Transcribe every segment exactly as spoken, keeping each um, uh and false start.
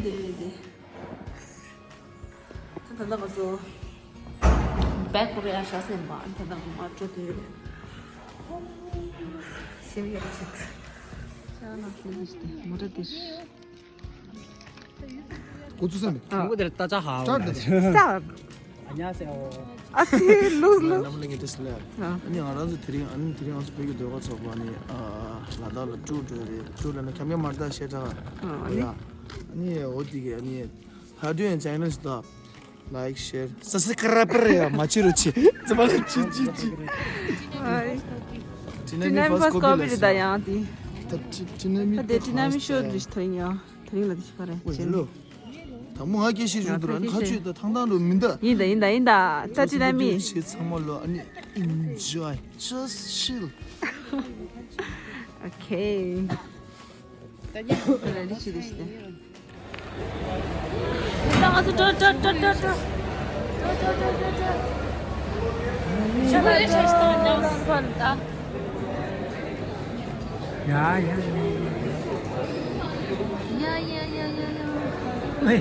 ད་ད་ལྟ་ང་ཚོ་བེག་ཀུ་རེ་ཡ་ཤ་སེམས་པ་ད་ལྟ་ང་འགྲོ་དུས་ཤེས་ཡོད་ཅིག་ཤ་ན་ཤེས་ཡོད་ཅིག་མོ་ཊ་དེ། ཁོ་ཚོ་སེམས། ཁོང་ཚོ་དེར་ལྟ་ཅག་ཧ་ཅག་དེ། ཨ་ཉ་སེ་འོ། ཨ་སི་ལུག་ལུག་ཨ་ནི་ང་རང་ཚོ་དེ་རིང་ཨ་ནི་དེ་རིང་ང་ཚོ་བོད་ཀྱི་ཟློས་གར་ཚོགས་པ་ནི་ལ་དྭགས་ལ་ཀྲུའུ་འགྲོ་རེད། ཀྲུའུ་ལ་ནི་ཁྱམ་ཁྱམ་མར་ད་ཤེ་ཏྲ་ཨ་ནི་ཨ་ནི་འོ་དེ་གི་ཨ་ནི་ཧ་ཏུ་ཡན་ཅེ་ནལ་ད། Like, share, subscribe རེ་ཡ་མ་བྱེད་རོགས་བྱེད། ཙི་མ་ལ་ཅི་ཅི་ཅི། ཅི་ནས་མི་ཕར་ཀོ་པི་རེད་ད་ཡང་དེ། ད་ཅི་ཅི་ནས་མི་ད་དེ་ཅི་ནས་མི་ཤོར་རེད་ད་ཡང་དེ་རིང་ལ་དེ་ཤི་ཁ་རེད་ཅི། ད་མོ་ང་སྐད་ཤེས་ཞུ་འདུག་ར་ནི་ཁ་ཆུ་ད་ཐང་ཐང་རུ་མི་འདའ། ཡིན་ད་ཡིན་ད་ཡིན་ད་ཙ་ཅི་ནས་མི། ཤེས་ཚང་མ་ལོ་ཨ་ནི་enjoy, just chill. Okay. ད་ཉན་ཁོ་ལ་རི་ཆི་རི་ཤི་ད། ཡ་ཡ་ཡ་ཡ། ཡ་ཨེ་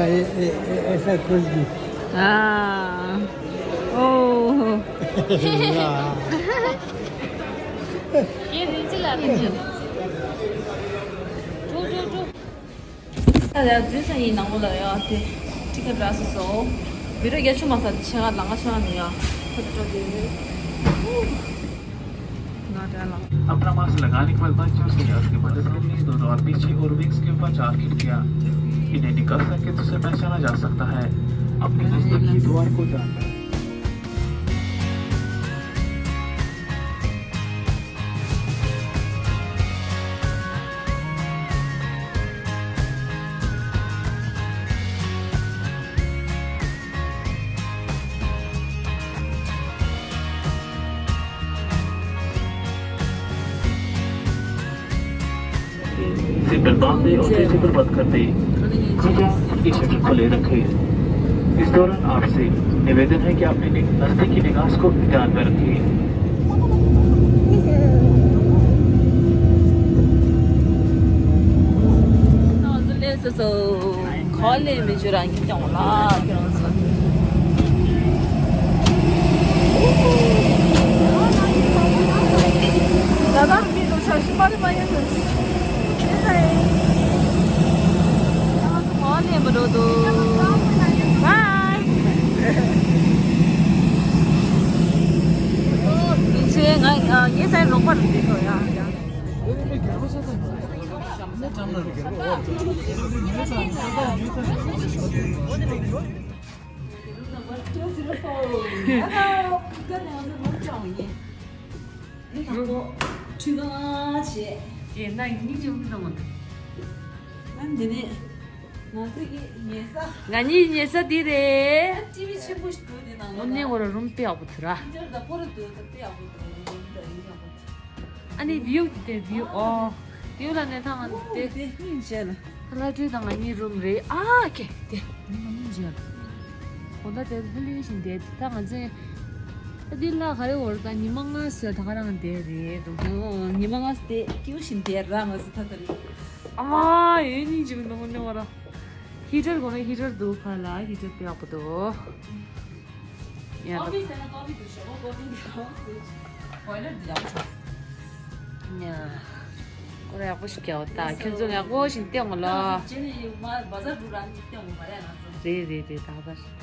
ཨེ་ཨེ་ཨེ་ས་ཁུལ་གྱི། ཨ། ཨོ། ཡ། ཡེ་རིན་ཅི་ལ་རིན་ཅི། ཀྲུ་ཀྲུ་ཀྲུ། ད་ཡ་འཛུལ་ས་ཡིན་ནང་ལོགས་ལ་ཡ་དེ་ཊི་ཀེ་ཊི་རག་སོང་སོ། བི་ཌིའོ་རྒྱ་ཆུ་མ་ས་དེ་ཆེ་ང་ལང་ང་ཆུ་ང་མི་ཡ། ཁོ་ཚོ་ཀྲོ་དེ་རེད། ང་དྲན་ལ། अपना मास्क लगाने के बाद बच्चों से यात्री बटन के नीचे दोनों और पीछे और विंग्स के ऊपर चार खिड़कियां। इन्हें निकल सके तो उसे पहचाना जा सकता है। अपने नजदीकी द्वार को जानना। सीट बेल्ट बांध दें और तेजी पर बंद कर दें। कृपया इनके शटर खुले रखें। इस दौरान आपसे निवेदन है कि आप अपने नजदीकी निगाह को ध्यान में रखें। ང་གཉིས་ཉལ་ས་འདི་རེད། དངོས་གནས་ང་རང་རུམ་དཔེ་ཡག་པོ་འདུག་ར། ཨ་ནི་བིའུ་དེ་བིའུ་ཨོ། བིའུ་ལ་ནས་ཐང་དེ། ཁ་ལག་དྲི་དང་ང་གཉིས་རུམ་རེད་ཨ་ཀེ་དེ། ང་གཉིས་བྱས། གོ་ད་དེ་ལྷུན་ལྷུན་བཞིན་དེ་ད་ང་ཚོས། ད་འདི་ལ་ག་རེ་འོར་ད་ཉི་མ་ལྔ་ཟེར་ད་ག་རང་དེ་རེད་འདུག་ཉི་མ་ལྔ་དེ་སྐྱིད་བཞིན་དེ་ར་ང་ཚོ་ད་ད་རེད། ཨ་མ་ཡོད་ཉིན་གཅིག་འདུག་ནི་བ་ར། ཧི་ཊར་གོ་ན་ཧི་ཊར་འདུག་ཁ་ལ་ཧི་ཊར་དཔེ་ཡག་པོ་འདུག་ཡ་ད། ཀོ་ཕི་ཟེར་ན་ཀོ་ཕི་འདུག་ཞོག་ཀོ་ཕི་འདི་རང་སུ་བོའི་ལར་འདི་ཡག་པོ་བྱུང་། ཡ། ཀོ་ར་ཡག་པོ་ཞིག་རྒྱག་ད་ཁྱོད་ཚོ་ཡག་པོ་ཞིག་སྟེང་ལ། ཁྱོད་ཚོ་ཇེ་ནི་ཡུ་མ་བ་ཟ་འགྲོ་རང་གི་སྟེང་ལ་མ་རེད་ང་ཚོ། རེད་རེད་རེད་ད་ད།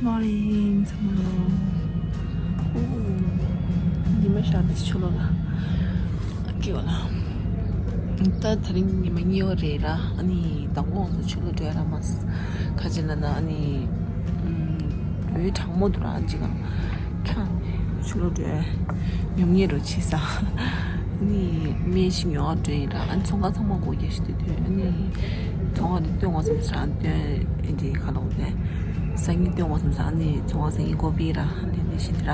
Morning ཚང་མ་ལོ། ཉི་མ་ཤར་ཏེ་ཕྱི་ལོགས་ལ་སྐྱེལ་བ་ལ། ད་དེ་རིང་ཉི་མ་གཉིས་པ་རེད་ར། ཨ་ནི་མདང་དགོང་ཚོ་ཕྱི་ལོགས་འགྲོ་ཡ་རག་མ་སོང་། ཁ་ཅིག་ལ་ན་ཨ་ནི་འོད་གྲང་མོ་འདུག་ར། ཨ་ཅིག་གམ་ཁྱང་ནས་ཕྱི་ལོགས་འགྲོ་ཡ་ཉོབ་ཉེས་རུ་ཕྱིན་ས། ཨ་ནི་སྨན་ཞིག་ཉོ་བར་འགྲོ་ཡིན་ར། ཨ་ནི་ཚོང་ཁང་ཚང་མ་སྒོ་རྒྱག་བཞིན་འདུག་ཨ་ནི་ཚོང་ཁང་དེ་སྟོན་དགོས་བསམ་ས་ར། སྟོན་ཨེ་འདྲའི་ཁ་ལོག་དེ་སང་ཉིན་སྟོན་དགོས་བསམ་ས། ཨ་ནི་ཚོང་ཁང་སང་ཉིན་སྒོ་ཕྱེ་ར། ལས་ལས་བཞིན་ར།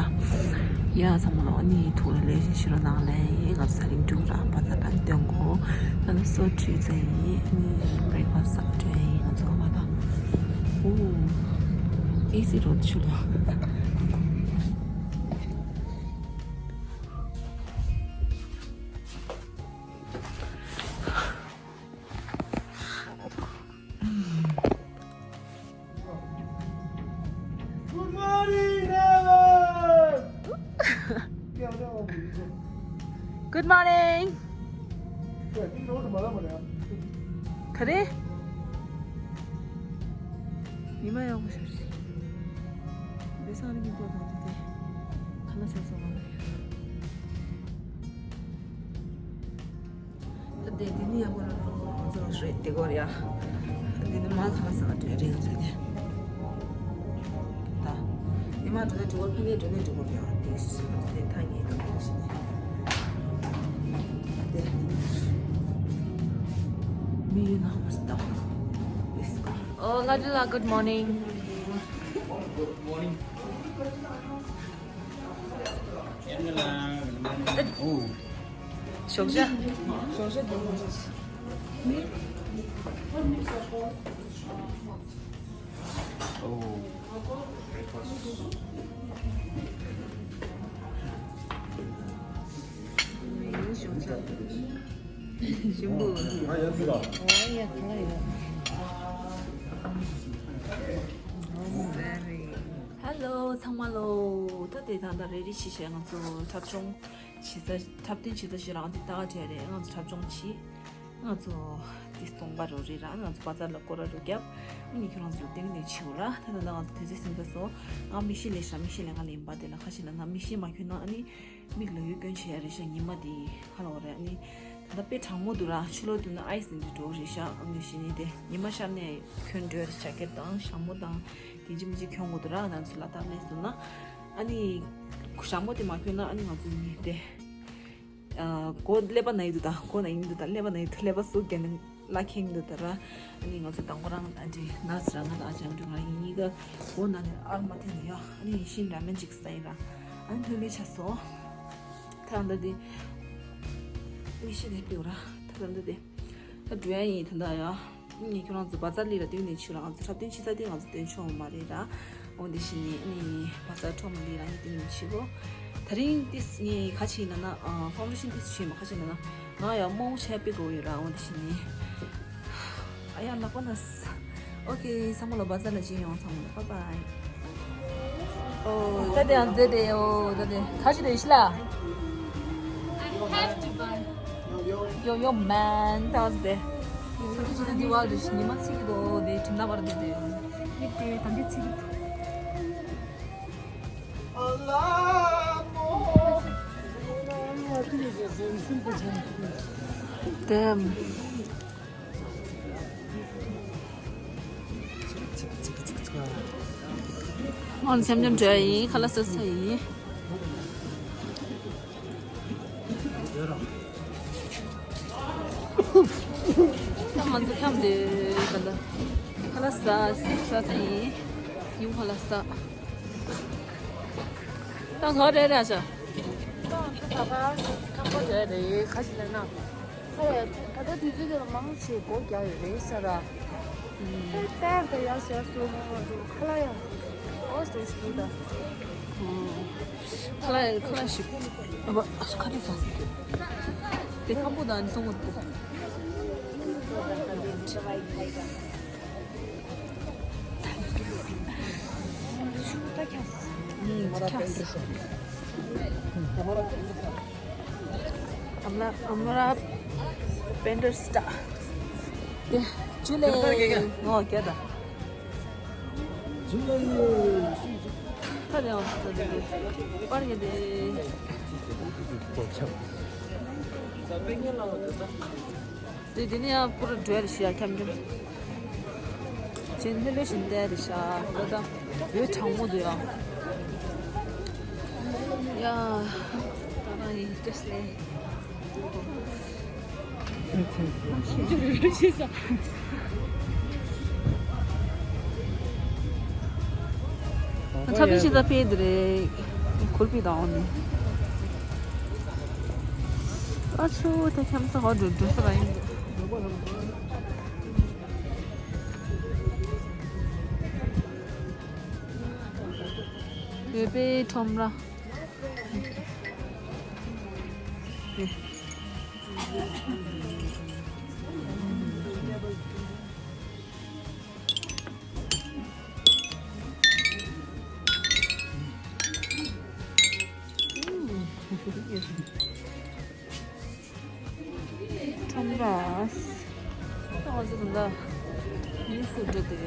ཡ་ཚང་མ་ལོ། ཨ་ནི་ཐུགས་ལ་ལས་བཞིན་ཤི་རོ་ནང་ལས་ཡིན། ང་ཚོ་ད་རིང་འགྲུག་ར། བ་ཚ་དང་སྟོན་དགོས། ད་ནི་སོ་བྲིས་ཚེ་ཡིན། ཨ་ནི་བྷི་རེག་ཕ་སི་ཟ་འགྲོ་ཡ་ཡིན། ང་ཚོ་བ་ད་ཨོ་ཨེ་སི་རོ་ཆུ་ལོ། Good morning. ག་རེ། ཉི་མ་ཡག་པོ་ཤར་ཤག་བེ་སང་རིང་གི་པོ་དང་དེ་དེ་ཁ་ན་སོ་སོ་མ་ལ་ཡ། ད་དེ་དེ་ནི་ཡག་པོ་ར་ལོ་ང་ཚོ་རེད་དེ་གོ་ར་ཡ། དེ་ནི་མ་ཁ་ན་སང་དྲན་རེད་ང་ཚོ་དེ། ད་ཉི་མ་འགྲོ་ན་འགྲོ་གོ་ཕ་ནས་འགྲོ་ན་འགྲོ་གོ་ར་ཡ། དེ་དེ་ཐ་ཉེ་དང་དེ་ཞིག་ནས་དེ་མི་ཡུལ་ན་མ་སྟག་དེ་སྐོར། Oh, Ladula, good morning. Oh. ཞོགས་ཇ། ཞོགས་ཇ་འདི་མོ་ཟིག Oh. ཞོགས་ཇ། ཞིམ་པོ། ཨ་ཡ་ཚུ་ལ། ཨོ་ཡ་ཁ་ལ་ཡོད། Hello ཚང་མ་ལོ། ད་དེ་ད་ད་རེ་རེ་ཞིག་བྱས་ང་ཚོ་འཁྲབ་སྦྱོང་བྱེད་ས། འཁྲབ་སྟོན་བྱེད་ས་ཞིག་རང་དེ་ད་ག་བྲལ་རེད། ང་ཚོ་འཁྲབ་སྦྱོང་བྱེད། ང་ཚོ་དེ་སྟོང་པ་རོ་རེད་ར། ང་ཚོ་བ་ཛར་ལ་སྐོར་ར་རུ་རྒྱབ། ཨ་ནི་ཁྱོད་རང་ཚོ་ཏིང་ནས་ཕྱིན་འོ་ར། ད་ད་ད་ང་ཚོ་དུས་ཚོད་ཟིན་ཚར་སོང་། ང་མིག་ཤེལ་ལས་ཤ་མིག་ཤེལ་ལས་ང་ལེན་པ་དེ་ལ་ཁ་ཤས་ལ་ན་མིག་ཤེལ་མ་གྱོན་ན་ཨ་ནི། མིག་ལ་འོད་སྐྱོན་བྱེད་ཡ་རེད་ཤག་ཉི་མ་དེ་ཁ་ལོ་རེད། ཨ་ནི་ད་ལྟ་དཔེ་གྲང་མོ་འདུག་ར། ཕྱི་ལོགས་འདུག་ན་ཨའི་སི་འདི་འགྲོ་རེད་ཤག་ཨ་ནི་གཞི་ནས་དེ་ཉི་མ་ཤར་ནས་གྱོན་འགྲོ་རེད། ཇེ་ཀེཊ་དང་ཞྭ་མོ་དང་དེ་ཅི་མི་ཅི་གྱོན་དགོས་འདུག་ར། ང་ཚོ་ལ་དྭགས་སླེབས་སོང་ན་ཨ་ནི་ཞྭ་མོ་དེ་མ་གྱོན་ན་ཨ་ནི་ང་ཚོ་ནི་དེ་སྒོ་ཀླད་པ་ན་ཡི་འདུག་ད་སྒོ་ན་ཡི་འདུག་ད་ཀླད་པ་ན་ཡི་འདུག་ཀླད་པ་སུ་བརྒྱབ་ནས་བརླག་ཁེངས་འདུག་ད་ར། ཨ་ནི་ང་ཚོ་དང་པོ་རང་ཨ་འདྲི་ན་ཟེར་ང་དང་ཨ་ཅང་འདྲི་ང་ཡིན་གཉིས་ཀ་སྒོ་ན་ནས་ཨར་མ་འཐེན་ནས་ཡོད། ཨ་ནི་ཡིན་ཤིན་ར་མེན་ཅིག་ས་ཡིན་ར། ཨ་ནི་ཐོན་ལེ་ཆ་སོང་། ད་ལྟ་དེ་མིག་ཤེལ་དེ་ཕུད་ར། ད་ལྟ་དེ་ད་འགྲོ་ཡ་ཡིན་ད་ལྟ་ཡ། ངས་ཁྱོད་རང་ཚོ་བ་ཛར་ལི་ལ་སྟོན་ནས་ཕྱིན་ར། ང་ཚོ་འཁྲབ་སྟོན་ཕྱི་ས་དེ་ང་ཚོ་སྟོན་ཆོག་མ་རེད་ར། འོ་འདི་བཞིན་ནས་ཨ་ནི་བ་ཛར་ཁྲོམ་ལི་ལ་ཡིན་སྟོན་ནས་ཕྱིན་གོ། ད་རིང་ཏིས་ངས་ག་ཅི་ཡིན་ན་ན་ཕའུན་ཌེ་ཤན་ཏིས་བྱས་མ་ག་ཅི་ཡིན་ན་ན་ང་ཡང་རྨོ་ཆེ་པི་གོ་ཡོད་ར། འོ་འདི་བཞིན་ནས། ཨ་ཡ་ནག་པོ་ན། ཨོ་ཁེ་ཚང་མ་ལོ་བ་ཛར་ལ་ཅི་ཡོང་ཚང་མ་ལོ་བྷའི་བྷའི། ཨོ་ད་དེ་ཡང་མཛེས་དེ་ཨོ་ད་དེ་ཁ་ཅི་དེ་ཤི་ལ། I have to buy. Yo, yo, man, that was the. ཁ་ཅི་དེ་དེ་བ་དེ་ཉི་མ་ཚིག་གི་དོ་དེ་དྲིམ་ན་བར་དེ་དེ། ཡིག་དེ་དམ་པའི་ཚིག་གི། Damn. ཨོན་སེམས་ཉམས་བྲལ་ཡིན། ཁ་ལག་ཟ་ས་ཡིན། ད་ང་ཚོ་འཁྱམས་ཏེ་ད་ལྟ་ཁ་ལག་ཟ་ཟ་ས་ཡིན། ཡུམ་ཁ་ལག་ཟ། ད་ང་རེ་རེ་ཨ་ཅག་ད་ད་ཁ་ཁམས་པ་རེ་རེ་ཁ་ཞིག་ལ་ན། ཨེ། ད་ལྟ་དུས་ཚོད་དེ་ལ་མང་ཆེ་སྒོ་རྒྱག་ཡོད་རེད་ས་ར། ཨེ། དཔེར་ད་ཡར་ཞར་སུ་ལོ་ང་འགྲོ་ཁ་ལག་ཡ། ཨོ་སུ་ཞུ་ད། ཁ་ལག་ཁ་ལག་ཞིག་ཨ་བ་ཁ་ཏི་ས་སི་ཏེ་ཁམ་པོ་དང་སོང་བ་ཏེ། ད་ཁྱ་ས། ཨུམ་ཁྱ་ས། ཨམ་ར་ཨམ་ར་པེན་ཌར་སི་ཊ། དེ་ཇུ་ལེ། ངོ་སྐྱ་ད། ཁ་རེ་ཡང་ཚོ་དེ་དེ་པར་གྱི་དེ། དེ་དེ་ནི་ཡང་པུར་འགྲོ་རེ་ཤི་ཡ་ཁྱམ་ཁྱམ། ཅན་ཧེ་ལོ་ཞིན་ཏེ་རེ་ཤ་ལོ་ད་བོད་གྲང་མོ་དུ་ཡང་། ཡ། ད་རང་ཡིན་ཏེ་སླེ། ཚ་པི་ཤི་ཚ་ཕེ་དེ་རེད། ཁུར་པི་དང་ནི། ཨ་ཆུ་དེ་ཁྱམ་ས་ཧོ་འགྲོ་འགྲོ་ས་ར་ཡིན། བོད་པའི་ཁྲོམ་ར། ཁྲོམ་ར། ང་ཚོ་ད་ལྟ་ནི་སུ་འགྲོ་དེ།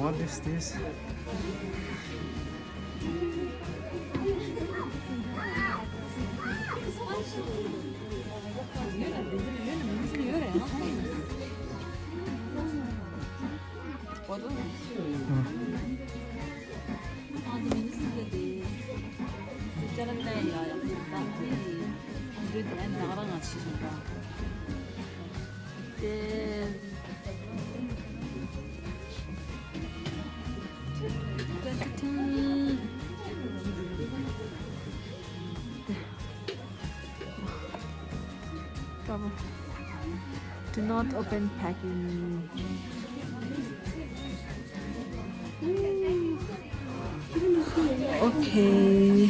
What is this? Do not open packing. Okay.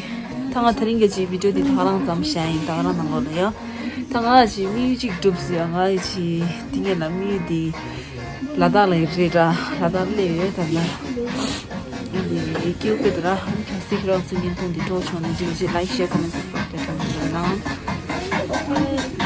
ད་ང་དེ་རིང་གི་ཅིག་བི་ཌིའོ་འདི་ད་ག་རང་ཙམ་བཞག་ཡིན། ད་ག་རང་ནང་ལོགས་ལ་ཡ། ད་ང་ཅིག་དམིགས་ཡུལ་ཅིག་གྲུབ་སོང་ཡ། ང་ཅིག་དེ་ངའི་ལ་དམིགས་ཡུལ་འདི་ལ་དྭགས་ལ་ཡོད་རེད་ར། ལ་དྭགས་སླེབས་ཡོད་ད་ལ། འདི་སྐྱེ་བོ་དཔེ་དེ་ར་སི་ཁྱེད་རང་ཚོའི་བརྙན་ཐུང་འདི་སྤྲོ་བྱུང་ན་ཅིག་ཅིག་like, share, comment, subscribe དེ་ཚོ་གནང་།